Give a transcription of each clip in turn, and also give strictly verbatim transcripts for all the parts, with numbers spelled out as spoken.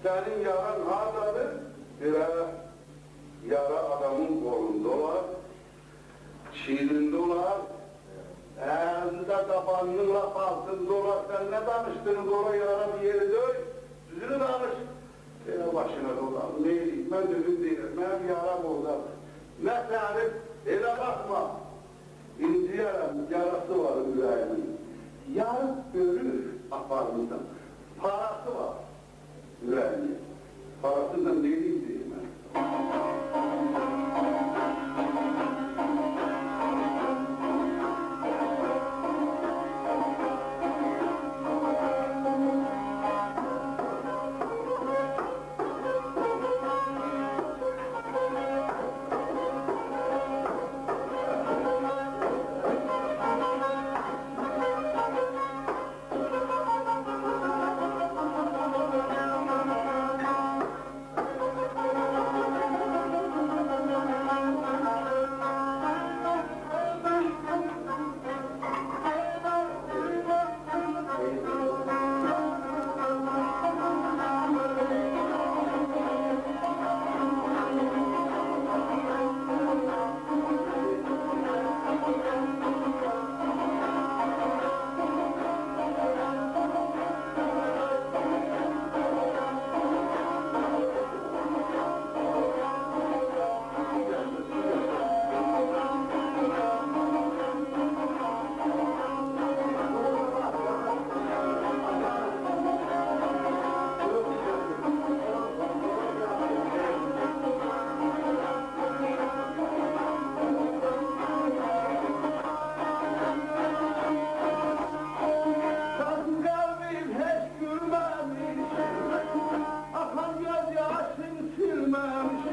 سنین یاران هاردادیر؟ ائله یارا آدامین قولوندا اولار، چیینینده اولار، الینده، قابانینین لاپ آلتیندا اولار. سن نه دانیشدیغینی اورا، یارا بیر یئری دؤی، دوزونو دانیش. ائله باشینا دا اولار. نه ائله‌ییم، من دوزونو دئییرم، منیم یارام اوردادیر. نه سنین، ائله باخما. اینجییه‌رم، یاراسی وار اوره‌ییمین. یاریب بؤلوب آپارمیسان. پاراسی وار اوره‌ییمین. پاراسینی دا نه ائله‌ییم دئییر من. سنسیز قلبیم هئچ گولمه‌میش، آخان گؤز یاشین سیلمه‌میش.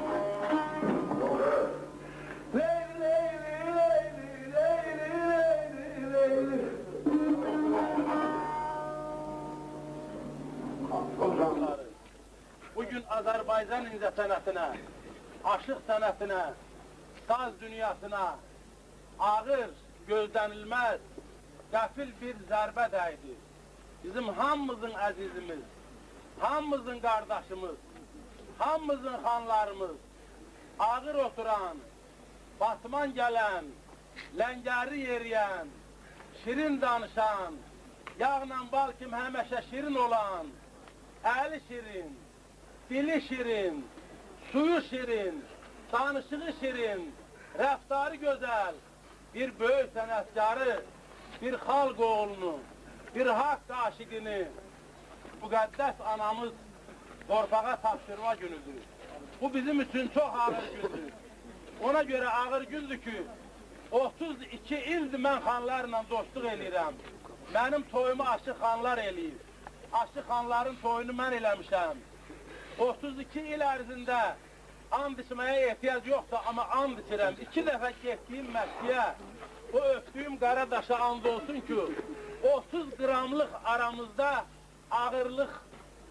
لیلی، لیلی، لیلی، لیلی، لیلی، لیلی. بو گون آذربایجان اینجه‌صنعتینه، آشیق صنعتینه، ساز دونیاسینا آغیر، گؤزله‌نیلمز، غفیل بیر ضربه دَیدی. بیزیم هامیمیزین عزیزیمیز، هامیمیزین قارداشیمیز، هامیمیزین خانلاریمیز، آغیر اوتوران، باتمان گلن، لنگرلی یئریین، شیرین دانیشان، یاغلا بال کیمی همیشه شیرین اولان، الی شیرین، دیلی شیرین، سویو شیرین، دانیشیغی شیرین، رفتاری گؤزل، بیر بؤیوک صنعتکاری، بیر خالق اوغلونو، بیر حاق عاشیقینی مقدس آنامیز تورپاغا تاپشیرما گونودور. بو بیزیم اوچون چوخ آغیر گوندور. اونا گؤره آغیر گوندور کی، اوتوز ایکی ایلدیر من خانلارلا دوستلوق ائله‌ییرم. منیم تویومو آشیق خانلار ائله‌ییب. آشیق خانلارین تویونو من ائله‌میشم. اوتوز ایکی ایل عرضینده آند ایچمه‌یه احتیاج یوخدور، آمما آند ایچیرم. ایکی دفعه گئتدیگیم مکه‌یه، او اؤپدویوم قارا داشا آند اولسون کی، اوتوز قراملیق آرامیزدا آغیرلیق